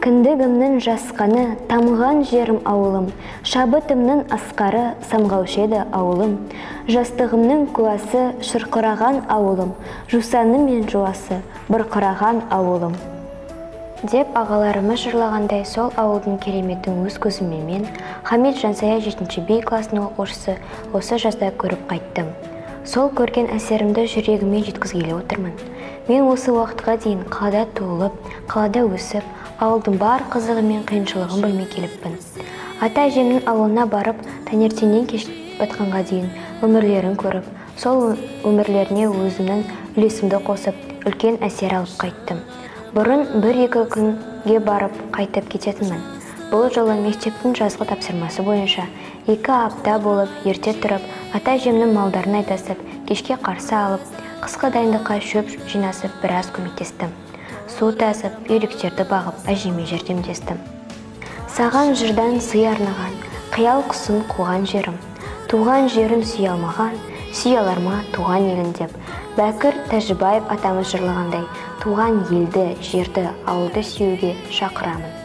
Кіндігімнің жасқаны, тамған жерім ауылым, шабытымның асқары, самғаушы еді ауылым. Жастығымның куәсі, шырқыраған ауылым, жусаны мен жуасы, бұрқыраған ауылым. Деп ағаларымыз жырлағандай, сол ауылдың кереметін өз көзіммен мен, Хамит Жансая 7 Б класының оқушысы, осы жазда көріп қайттым. Сол көрген әсерімді жүрегіме жеткізгелі отырмын. Мен осы уақытқа дейін қалада туылып, қалада өсіп, ауылдың бар қызығы мен қиыншылығын білмей келіппін. Ата-әжемнің ауылына барып, таңертеңнен кеш батқанға дейін өмірлерін көріп, сол өмірлеріне өзімнің үлесімді қосып, үлкен әсер алып қайттым. Бұрын бір-екі күнге барып қайтып кететінмін. Бұл жолы мектептің жазғы тапсырмасы бойынша 2 апта болып ерте тұрып, ата-әжемнің малдарын айдасып, кешке қарсы алып, қысқы дайындыққа шөп жинасып біраз көмектестім. Су тасып, үйректерді бағып, әжеме жәрдемдестім. Саған жырдан сый арнаған, қиял құсын қуған жерім. Туған жерін сүйе алмаған, сүйе алар ма туған елін деп. Бәкір Тәжібаев атамыз жырлағандай, туған елді, жерді, ауылды сүюге шақырамын.